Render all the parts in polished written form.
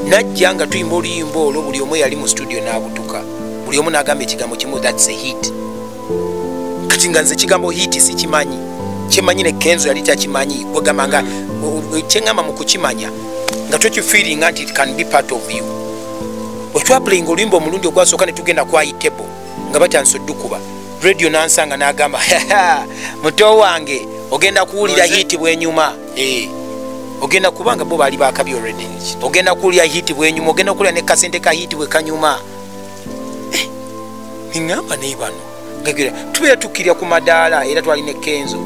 Najja nga tuyimba oluyimba olwo, buli omu yali mu studio n'abutuka, buli omu n'agamba ekigambo kimu, "That's a hit." Kati nga nze ekigambo hit sikimanyi, kimanyi ne Kenzo yali takimanyi. Kwegamba nga kyeŋŋamba mu kukimanya nga tokifeelinga nti it can be part of you. Bwe twaplayinga oluyimba omulundi ogwasooka ne tugenda ku itable nga batandise oddukuba, Radio nansanga n'agamba, "Muto wange, ogenda kuwulira hit bwenyuma." Eh, ogenda kubanga bo baali bakabi already. "Ogenda kuwulira hit bwenyuma, ogenda kuwulira ne kasente ka hit bwe kanyuma." Eh, niŋŋamba naye bano ngagera tubeera tukkirya ku madaala, era twali ne Kenzo,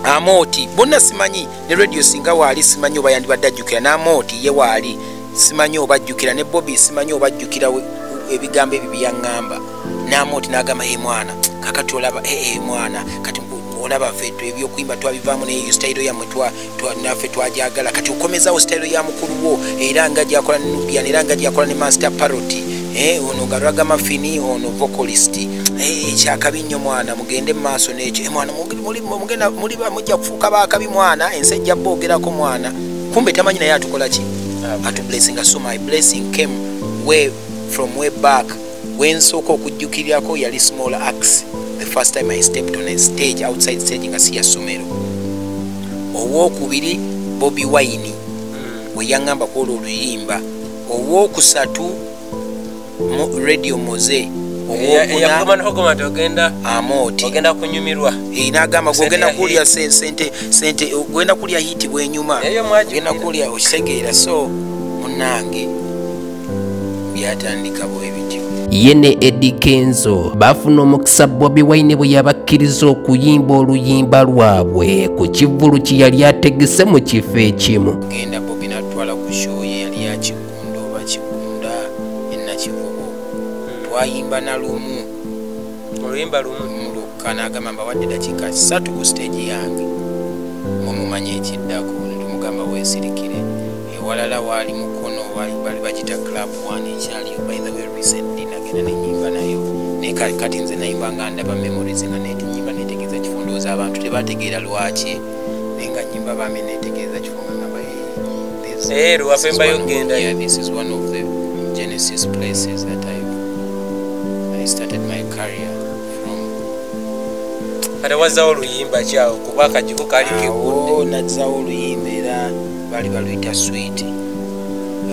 Amooti, bonna simanyi ne Radio singa waali, simanyi oba yandibadde ajjukira, n'Amooti ye waali, simanyi oba ajjukira, ne Bobi simanyi oba ajjukira ebigambo ebyo byeyaŋŋamba. N'Amooti n'agamba, "E mwana, kakati olaba, ee mwana, kati olaba ffe ebyokuyimba twabivaamu, naye eyo sitayiro yammwe naffe twajagala. Kati okomezawo sitayiro ya mukulu wo, era nga gyakola ne Nubian, era nga gyakola ne Master Parrot. Ono nga raggamuffin, ono vocalist. Ekyakabi nnyo mwana, mugende mu maaso n'ekyo. Mwana, mugenda mujja kufuuka bakabi mwana, ensi ejja boogerako mwana." Kumbe tamanyi naye atukola ki, atublessinga. So my blessing came way from way back. Wensooka okujjukirirako yali Small Axe, the first time I stepped on a stage outside stage nga si ya ssomero. Owokubiri Bobi Wine we yaŋŋamba kwolwo oluyimba. Owokusatu Radio Moze. Owokuna Amooti. Ogenda kunyumirwa. Nagamba, "Gogenda kulya sente, sente, ogenda kulya hit bwenyuma, ogenda kulya." Okitegeera? So munange, byatandika bwe bityo. Ye ne Eddy Kenzo baafuna omukisa Bobi Wine bwe yabakkiriza okuyimba oluyimba lwabwe ku kivvulu kye yali ategese mu kifo ekimu. Genda Bobi natwala ku show ye, yali yakigunda oba Kigunda enakivubo. Twayimba na lumu. Oluyimba lumu. Lwokka. Nagamba, "Mbawadde dakiika 3 ku stage yange, mumumanye ekiddako." Netumugamba, "Weesirikire." Ewalala waali Mukono, bali bagita Club One, ekyaliyo by the way. Recently nagenda nenyimba nayo, naye kati nze nayimba nga ndaba memories, nga nenyimba netegeeza kifo. Ndowooza abantu tebategeera lwaki, naye nga nyimba bambi netegeeza kifo, nga ngamba, "This is one of the genesis places that I started my career from." Kati wazzawo oluyimba kyawo, kuba akajiko kaali kegudde. Nazzawo oluyimba, era bali baluyita "Sweet".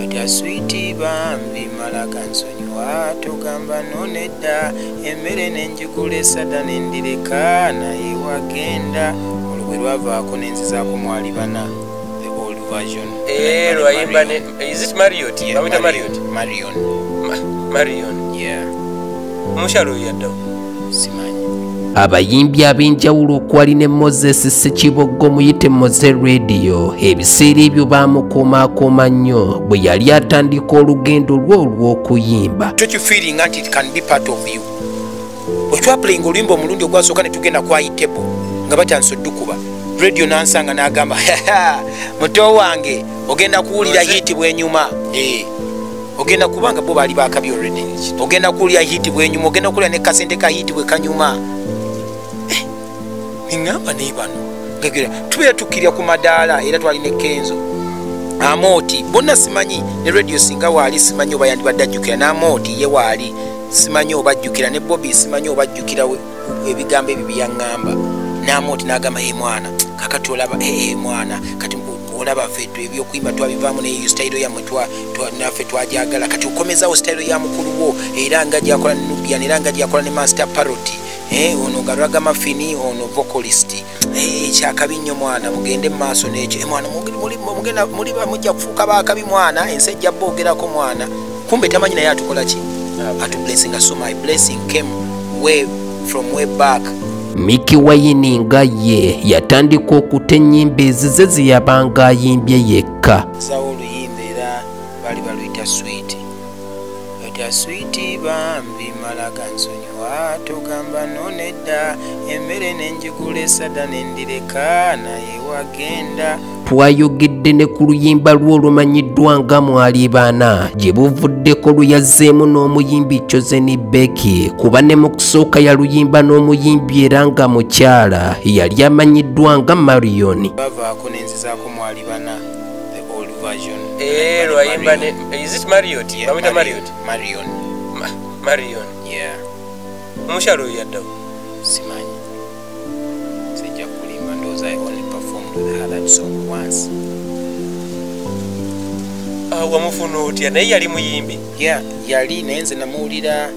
Otya sweet, bambi mala gansonyiwa, togamba nonedda, emmere nenjigula esada nendireka naye wagenda. Olwo bwe lwavaako nenzizaako "Mwali Bana", the old version. Eh, lwayimba ne, is it Marriott? Yeah, bamwita Marriott. Marion. Marion. Yeah. Omukyalo oyo yaddawo? Simanyi. Abayimbi ab'enjawulo okwali ne Moses Ssekiboggo, muyite Moze Radio, ebiseera ebyo baamukomaakoma nnyo bwe yali atandika olugendo lwe olw'okuyimba. Tokifeelinga nti it can be part of you. Bwe twaplayinga oluyimba omulundi ogwasooka ne tugenda ku itable nga batandise oddukuba, Radio nansanga n'agamba, "Muto wange, ogenda kuwulira hit bwenyuma." Eh, ogenda kubanga bo baali bakabi already. "Ogenda kuwulira hit bwenyuma, ogenda kuwulira ne kasente ka hit bwe kanyuma." Eh, niŋŋamba naye bano ngagera tubeera tukkirya ku madaala, era twali ne Kenzo, Amooti, bonna simanyi ne Radio singa waali, simanyi oba yandibadde ajjukira, n'Amooti ye waali, simanyi oba ajjukira, ne Bobi simanyi oba ajjukira ebigambo ebyo byeyaŋŋamba. N'Amooti n'agamba, "E mwana, kakati olaba, ee mwana, kati olaba ffe ebyokuyimba twabivaamu, naye eyo sitayiro yammwe naffe twajagala. Kati okomezawo sitayiro ya mukulu wo, era nga gyakola ne Nubian, era nga gyakola ne Master Parrot. Ono nga raggamuffin, ono vocalist. Ekyakabi nnyo mwana, mugende mu maaso n'ekyo. Mwana, mugenda mujja kufuuka bakabi mwana, ensi ejja boogerako mwana." Kumbe tamanyi naye atukola ki, atublessinga. So my blessing came way from way back. Mikie Wine nga ye yatandika okuta ennyimba ezize ze yabanga ayimbye yekka. Zawo oluyimba, era baali baluyita "Sweet". Otya sweet, bambi mala gansonyiwa, togamba nonedda, emmere nenjigula esada nendireka naye wagenda. Twayogedde ne ku luyimba lwe olumanyiddwa nga "Mwali Bana", gye buvuddeko lwe yazzeemu n'omuyimbi Chosen Becky, kuba ne mu kusooka yaluyimba n'omuyimbi era nga mukyala yali amanyiddwa nga Marion. Bavaako nenzizaako "Mwali Bana", the old version. Lwayimba ne, is it Marriott? Yeah, Bamwita Marriott? Marion. Marion. Yeah. Omukyala oyo yaddawo? Simanyi, sijja kulimba, ndowooza I only performed with her that song once. Wamufuna otya? Naye yali muyimbi? Yeah, yali, naye nze namuwulira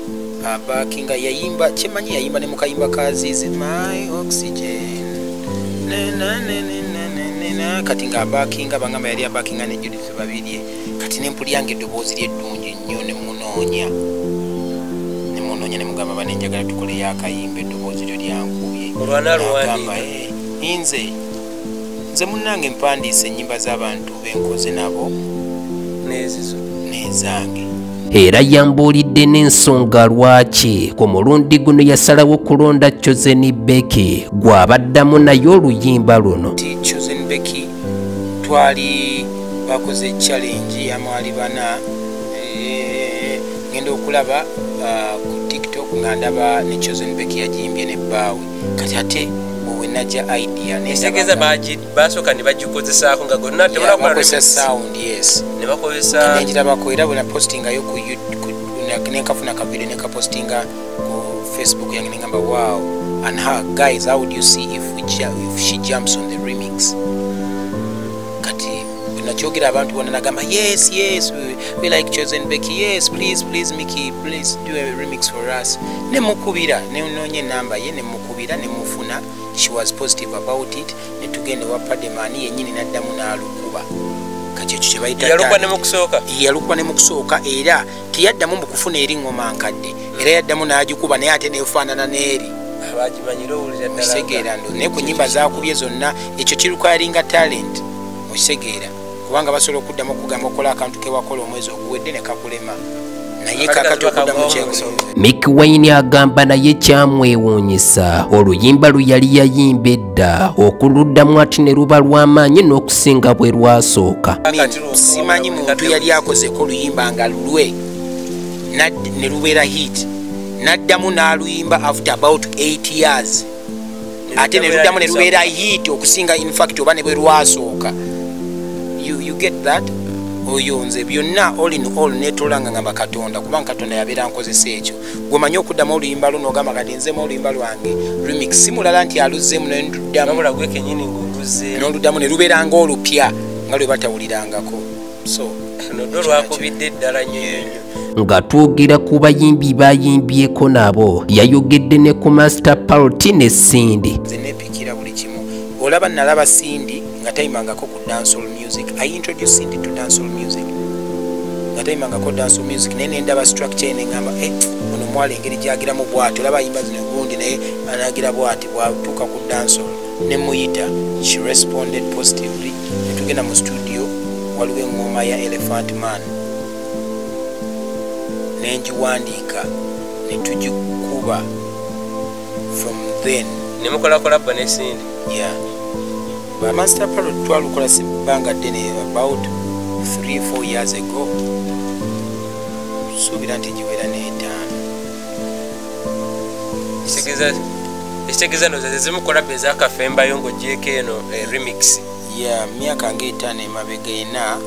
abakinga yayimba, kyemanyi yayimba ne mukayimba ka Azizi, my oxygen na na na na na na na. Kati nga abakinga bangamba yali abakinga ne Judith Babirye. Kati nempulya nga eddoboozi lye eddungi nnyo, ne munoonya ne mugamba, bane njagala tukoleyo akayimba, eddoboozi lyo lyankubye. Olwana nze nze munnange mpandiise ennyimba z'abantu benkoze nabo n'ezizo n'ezange. Era yambuulidde n'ensonga lwaki ku mulundi guno yasalawo kulonda Chosen Becky gw'abaddamu naye oluyimba luno. Chosen Becky twali bakoze challenge ya mwali bana, ngenda okulaba ku TikTok nga ndaba ne Chosen Becky yagiyimbye ne bbaawe. Kati ate bwe najja idea netegeeza basooka ne bagikozesaako nga gonna tebakozesa sound. Yes, ne bakozesa nenjirabako, era bwe napostingayo ku nenkafuna kavideo nekapostinga ku Facebook yange nengamba wow, and her guys, how would you see if she jumps on the remix? Kati nakyogera abantu bonna nagamba yes yes, we like Chosen Becky, yes please please Mickey, please do a remix for us. Nemukubira, nenoonya enamba ye nemukubira nemufuna. She was positive about it. Netugenda wa Pademani yennyini n'addamu n'alukuba. Kati ekyo kye bayita yalukuba ne mukusooka, yalukuba ne mukusooka, era teyaddamu mu kufuna eri ngoma nkadde, era yaddamu n'agikuba naye ate neefaanana n'eri bagimanyire owulira ddala. Okitegeera ndo naye ku nnyimba zaakubye zonna ekyo kirukwalinga talent, okitegeera, kubanga basobola okuddamu okugamba okola akantu ke wakola omwezi oguwedde ne kakulema, naye kakati okuddamu kyekusooka. Mikie Wine agamba naye kyamwewuunyisa oluyimba lwe yali yayimba edda okuluddamu ati ne luba lw'amaanyi n'okusinga bwe lwasooka. Simanyi muntu yali akozeko oluyimba nga lulwe ne lubeera hit, n'addamu n'aluyimba after about 8 years ate ne luddamu ne lubeera hit okusinga in fact oba ne bwe lwasooka. You get that? Oyo nze byonna all in all netolanga ngamba Katonda, kubanga Katonda yabeera nkozesa ekyo. Gwemanyi okuddamu oluyimba luno ogamba kati nzemu oluyimba lwange remix, si mulala nti aluzzeemu naye nduddamu, wabula gwe kennyini ng'oluzzeemu n'oluddamu ne lubeera ng'olupya nga lwe batawulirangako. So noddo lwakubidde ddala nnyo nnyo. Nga twogera ku bayimbi bayimbyeko nabo, yayogedde ne ku Master Parrot ne Cindy. Nze neepikira buli kimu. Olaba nalaba Cindy nga tayimbangako ku dancehall music. I introduced Cindy to dancehall music. Nga tayimbangako dancehall music naye nendaba structure ne ngamba ono mwala engeri gyagiramu bw'ati, olaba ayimba zino gundi naye anagira bw'ati bw'atuuka ku dancehall ne muyita. She responded positively. Ne tugenda mu studio, waliwo engoma ya Elephant Man ne ngiwandiika ne tugikuba. From then ne mukola collab ne Cindy. Yeah. But Master Parrot twalukola bbanga ddene, about 3-4 years ago. Suubira nti giwera n'etaano. Ekitegeeza ndowooza ze zimu collab ezakafembayo ng'oggyeeko eno remix. Yeah, myaka ng'etaano emabega, ena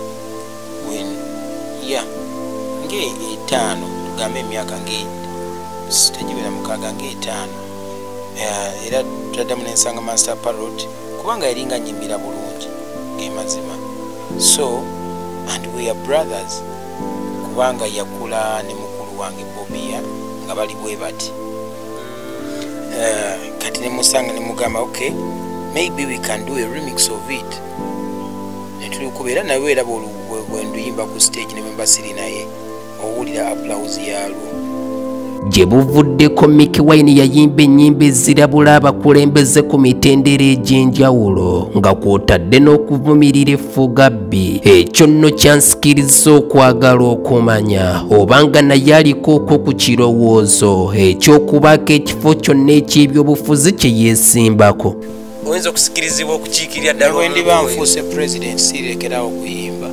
yeah, ng'etaano, tugambe emyaka tegiwera mukaaga, ng'etaano. Era twaddamu nensanga Master Parrot kubanga yalinga nyimbira bulungi ngemazima. So and we are brothers kubanga yakula ne mukulu wange Bobia nga bali bwe bati. Kati ne musanga ne mugamba okay, maybe we can do a remix of it. Ne tulikubeera nawe era bwe nduyimba ku stage ne bwe siri naye owulira applause yalwo. Gye buvuddeko Mikie Wine yayimba ennyimba ezirabula abakulembeze ku mitendera egy'enjawulo nga kw'otadde n'okuvumirira effugabbi. Ekyo nno kyansikiriza okwagala okumanya obanga naye aliko okwo ku kirowoozo eky'okubaako ekifo kyonna eky'ebyobufuzi kye yeesimbako. Oyinza okusikirizibwa okukiikirira ddala bwe ndiba nfuuse president sirekerawo kuyimba.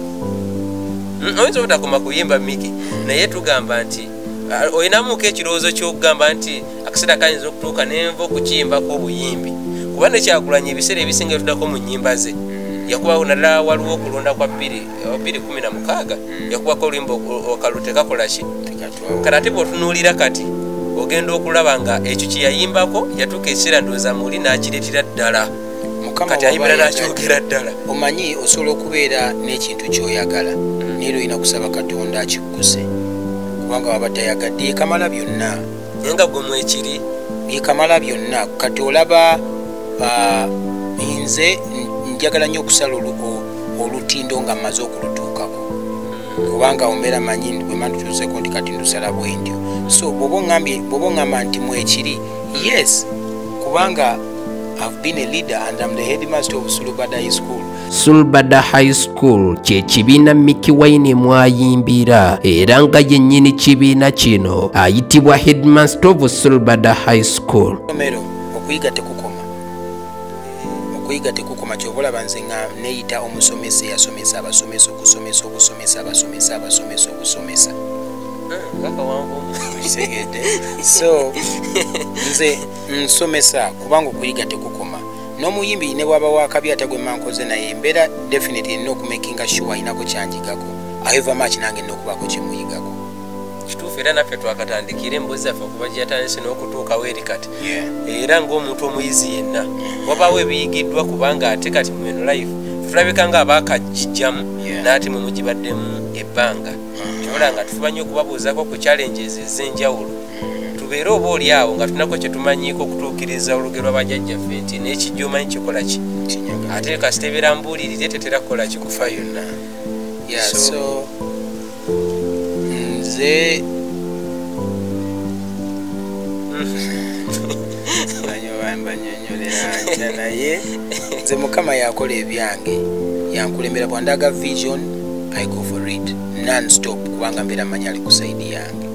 Oyinza obutakoma kuyimba Mikie, naye tugamba nti olinamuko ekirowoozo ky'okugamba nti akaseera kayinza okutuuka nenva okukiyimbako obuyimbi, kuba nekyakulanya ebiseera ebisinga etuddako mu nnyimba ze Yakubawo naddala waliwo okulonda kwa 2016, yakubako oluyimba akalulu tekakola ki, kati ate bw'otunuulira kati ogenda okulaba nga ekyo kye yayimbako yatuuka ekiseera ndowooza muli n'akireetera ddala, kati ayimbira n'akyogera ddala. Omanyi osobola okubeera n'ekintu ky'oyagala, naye era olina kusaba Katonda akikkuse, kubanga waba tayagadde yekamala byonna. Naye nga gwe mwekiri yekamala byonna. Kati olaba nze njagala nnyo okusala olutindo nga mmaze okulutuukako, kubanga ombeera manyi bwe mba ntutuuseko nti kati ndusala bwe ntyo. So bw'oba oŋŋamba nti mwekiri, yes, kubanga I've been a leader and I'm the headmaster of Sulubada High School. Sulubada High School kye kibiina Mikie Wine mwayimbira, era nga yennyini kibiina kino ayitibwa headmaster of Sulubada High School. Somero okuyiga tekukoma, okuyiga tekukoma. Ky'oba olaba nze nga neeyita omusomesa eyasomesa abasomesa okusomesa okusomesa abasomesa abasomesa okusomesa. So nze nsomesa kubanga okuyiga tekukoma. N'omuyimbi ne bw'aba wakabi ate gwe mba nkoze naye mbeera definitely nina okumakinga sure ayinako kyanjigako, however much nange nina okubaako kye muyigako. Kituufu, era naffe twakatandikira emboozi zaffe okuva gye yatandise n'okutuukawo eri kati, era ng'omuntu omuyizi yenna wabaawo ebiyigiddwa, kubanga ate kati mu eno life tulabika nga abaakagijjamu n'ate mwe mugibaddemu ebbanga. Kyobola nga tufuba nnyo okubabuuzaako ku challenges ez'enjawulo, tubeere oba oli awo nga tulinako kye tumanyiiko okutuukiriza olugero lw'abajjajjaffe nti n'ekijja omanyi kikola ki, ate kasita ebeera mbuulirire tetera kukola ki, kufa yonna. So nze mbanyonyolera naye nze Mukama yakola ebyange, yankulembera bwandaga vision, I go for it non-stop, kubanga mbeera manyi ali ku side yange.